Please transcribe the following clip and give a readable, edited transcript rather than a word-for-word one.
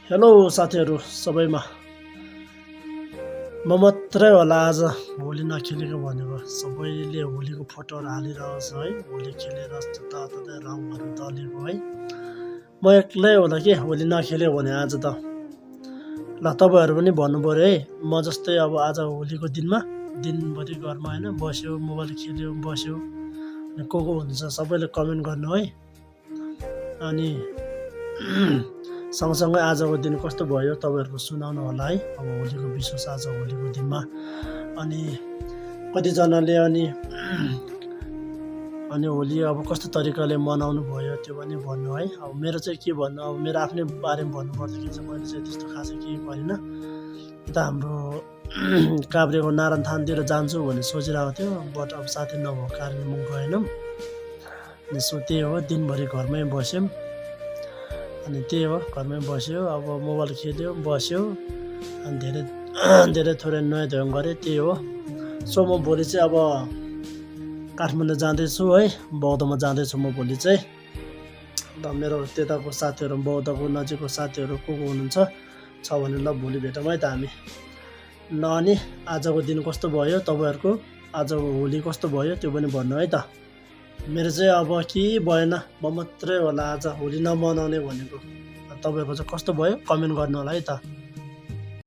Hello साथीहरू सबैमा म मात्रै होला आज होली नखेलेको भनेको सबैले होलीको फोटोहरू हालिरहेको छ है। होली खेलेर जताततै रङहरू दलेको है। म एक्लै होला कि होली नखेल्यो भने आज त ल तपाईँहरू पनि भन्नु पऱ्यो है। म जस्तै अब आज होलीको दिनमा दिनभरि घरमा होइन बस्यो, मोबाइल खेल्यो, बस्यो। अनि को हुनुहुन्छ सबैले कमेन्ट गर्नु है। अनि सँगसँगै आजको दिन कस्तो भयो तपाईँहरूको सुनाउनु होला है। अब होलीको विशेष आज होलीको दिनमा अनि कतिजनाले अनि होली अब कस्तो तरिकाले मनाउनु भयो त्यो पनि भन्नु है। अब मेरो चाहिँ के भन्नु, अब मेरो आफ्नै बारेमा भन्नुपर्दाखेरि चाहिँ मैले चाहिँ त्यस्तो खासै केही गरिनँ। त हाम्रो काभ्रेको नारायणथानतिर जान्छु भन्ने सोचिरहेको थियो, बट अब साथी नभएको कारणले म गएनौँ। अनि सो त्यही हो, दिनभरि घरमै बस्यौँ। अनि त्यही हो, घरमै बस्यो, अब मोबाइल खेल्यो, बस्यो। अनि धेरै थोरै नुहाइ धुवाइ गरेँ, त्यही हो। सो म भोलि चाहिँ अब काठमाडौँ जाँदैछु है, बौद्धमा जाँदैछु म भोलि चाहिँ। ल मेरो त्यताको साथीहरू, बौद्धको नजिकको साथीहरू को हुनुहुन्छ छ भने ल भोलि भेटौँ है त हामी। ल अनि आजको दिन कस्तो भयो तपाईँहरूको, आजको होली कस्तो भयो त्यो पनि भन्नु है त। मेरो चाहिँ अब केही भएन, म मात्रै होला आज होली नमनाउने भनेको। तपाईँहरूको चाहिँ कस्तो भयो कमेन्ट गर्नु होला है त।